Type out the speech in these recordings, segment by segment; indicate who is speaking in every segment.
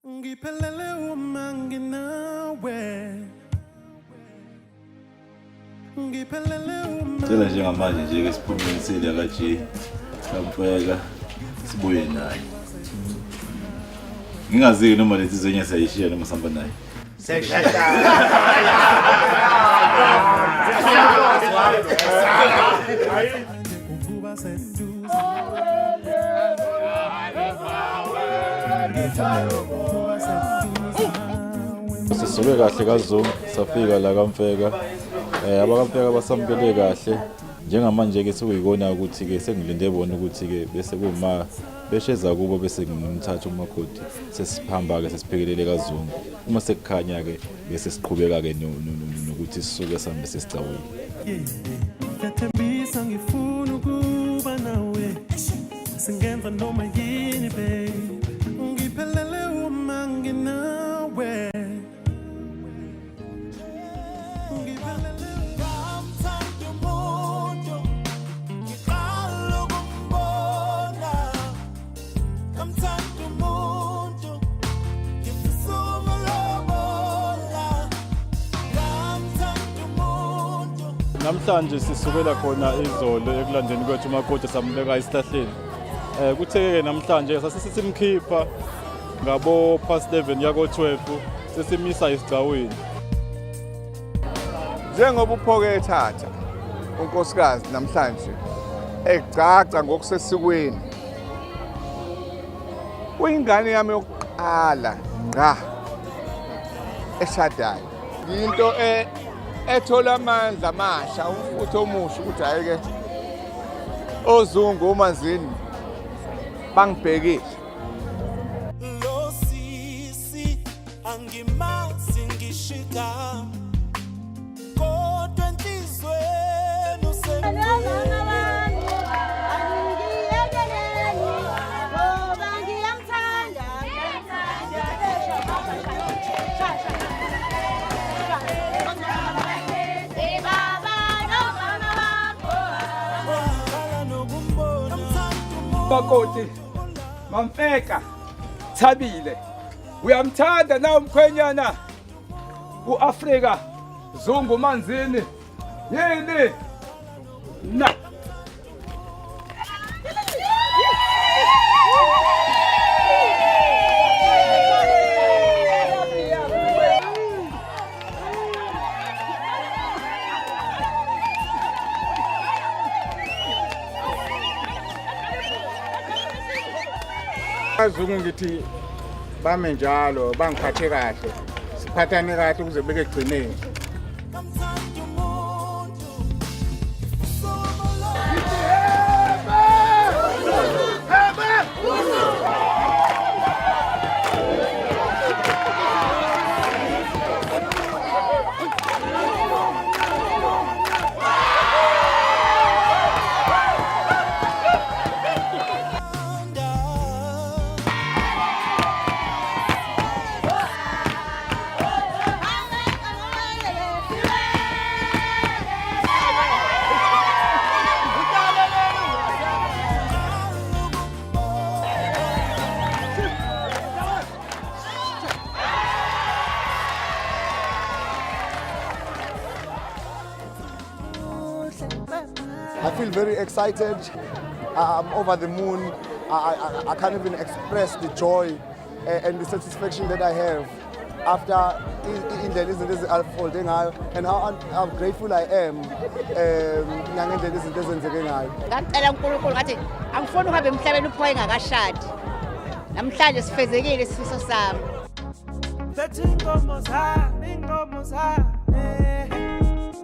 Speaker 1: Ngiphelele uma nginawe. Ngiphelele uma.
Speaker 2: Cela njengamanje nje ke siphume sile ka G. Kamfeka sibuye naye. Ngingazi noma lezi zenye siyayishiya noma sihamba naye.
Speaker 1: Ukuba seduze.
Speaker 2: Sisuke kahle kaZungu safika la kaMfeka. Abakamfeka basamukele kahle. Njengamanje ke sekuyikona ukuthi ke sengilinde bona ukuthi ke bese kuma besheza kubo bese ngimthatha umakoti sesihamba ke sesiphekelele kaZungu. Uma sekukhanya ke bese siqhubeka ke nokuthi sisuke sihambe sesicawile.
Speaker 1: Ngiyathembisa ngifuna ukuba nawe. Singenza noma yini babe. Ngiphelele uma nginawe. Ngiphelele.
Speaker 3: Ngamthanda umuntu ngiqala ukumbona, ngamthanda umuntu ngifisa ukumlobola, ngamthanda umuntu.
Speaker 2: Namhlanje sisukela khona izolo ekulandeni kwethu umakoti sambeka esihlahleni. Kuthe-ke namhlanje sasesisimkhipha ngabo past 11 yako 12 sesimisa esigcawini.
Speaker 4: Njengoba uPhoke ethatha unkosikazi namhlanje egcagca ngokusesikweni, uyingane yami yokuqala ngqa eshadayo. Yinto ethola amandla amasha, umfutho omusha ukuthi hhayi-ke oZungu oManzini bangibhekile.
Speaker 3: Lo sisi angimazi ngisho igama, kodwa enhliziyweni
Speaker 5: Mama wami, angiyekeleni ngoba ngiyamthanda. Baba nomama wakho.
Speaker 3: Waqala nokumbona, ngamthanda umuntu.
Speaker 6: Makoti, Mamfeka, Thabile, uyamthanda na umkhwenyana? U-Afrika, Zungu Manzini, yini? Na.
Speaker 4: Azungu ngithi bame njalo bangiphathe kahle, siphathane kahle ukuze beke ekugcineni.
Speaker 3: Ngamthanda umuntu ngifisa ukumlobola.
Speaker 4: I feel very excited. I'm over the moon. I can't even express the joy and the satisfaction that I have after indlela izinto ezi-unfolde ngayo and how grateful I am nangendlela izinto ezenzeke ngayo.
Speaker 5: Ngacela uNkulunkulu ngathi angifuni ukuhamba emhlabeni uphoye engakashadi. Namhlanje sifezekile isifiso sami.
Speaker 3: Bethi inkomo zami, inkomo zami, wena,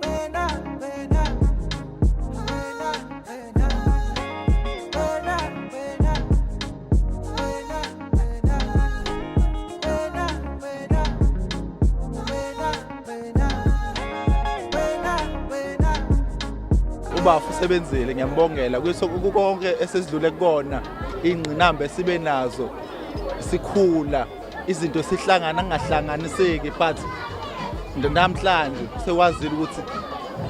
Speaker 3: wena, wena, wena, wena, wena, wena, wena, wena, wena, wena, wena, wena.
Speaker 7: Ubafu usebenzile, ngiyambongela kuso konke esesidlule kukona, ingqinamba esibe nazo sikhula, izinto sihlangana kungahlanganiseki, but namhlanje sekwazile ukuthi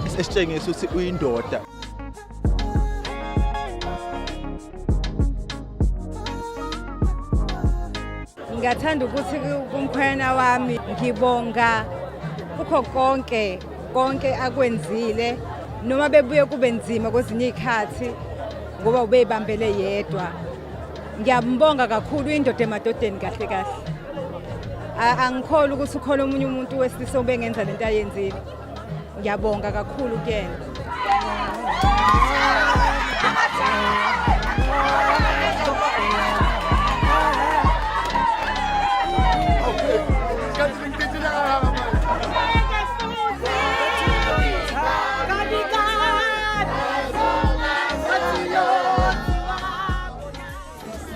Speaker 7: esitshengise ukuthi uyindoda.
Speaker 8: Ngiyathanda ukuthi kumkhwena wami ngibonga kukho konke konke akwenzile noma bebuye kube nzima kwezinye izikhathi ngoba ubeyibambele yedwa. Ngiyambonga kakhulu indoda emadodeni kahle kahle. Angikholwa ukuthi ukhona omunye umuntu wesilisa obengenza lento ayenzile. Ngiyabonga kakhulu kuyena.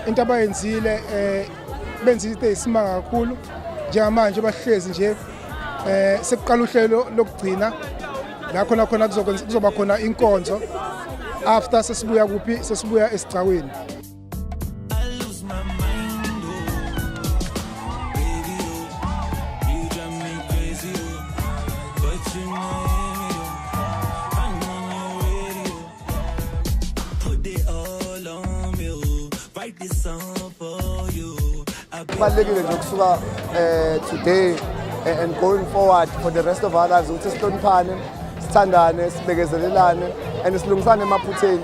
Speaker 9: Into abayenzile benza into eyisimanga kakhulu. Njengamanje bahlezi nje sekuqala uhlelo lokugcina la khona khona kuzoba khona inkonzo after sesibuya kuphi, sesibuya esigcawini.
Speaker 4: Kubalulekile nje ukusuka today and going forward for the rest of our lives ukuthi sihloniphane, sithandane, sibekezelelane and silungisane emaphutheni.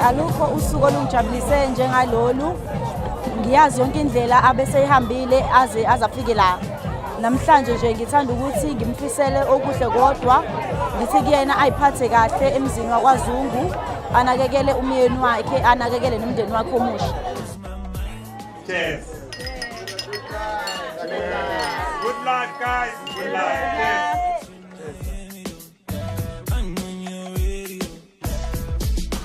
Speaker 10: Alukho usuku olungijabulise njengalolu. Ngiyazi yonke indlela abeseyihambile aze azafike la. Namhlanje nje ngithanda ukuthi ngimfisele okuhle, kodwa ngithi kuyena ayiphathe kahle emzini wakwaZungu, anakekele umyeni wakhe, anakekele nomndeni wakhe omusha.
Speaker 11: Cheers. Good luck, guys. Good luck. Cheers.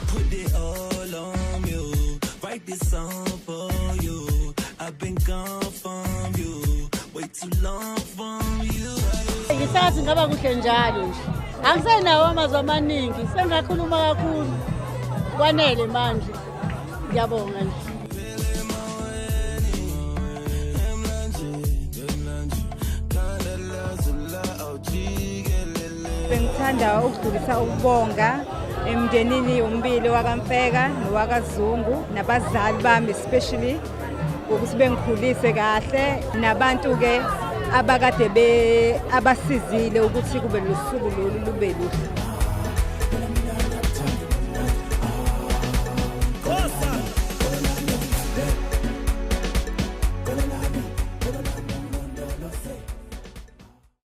Speaker 3: Put it all on you. Write this song for you. I've been gone from you. Way too long from you.
Speaker 5: Ngisathi ngaba kuhle njalo nje. Angisenawo amazwi amaningi, sengakhuluma kakhulu. Kwanele manje. Ngiyabonga nje.
Speaker 8: Bengithanda ukudlulisa ukubonga emndenini yombili wakaMfeka nowakaZungu nabazali bami especially ukuthi bengikhulise kahle, nabantu-ke abakade abasizile ukuthi kube lusuku lolu lube luhle.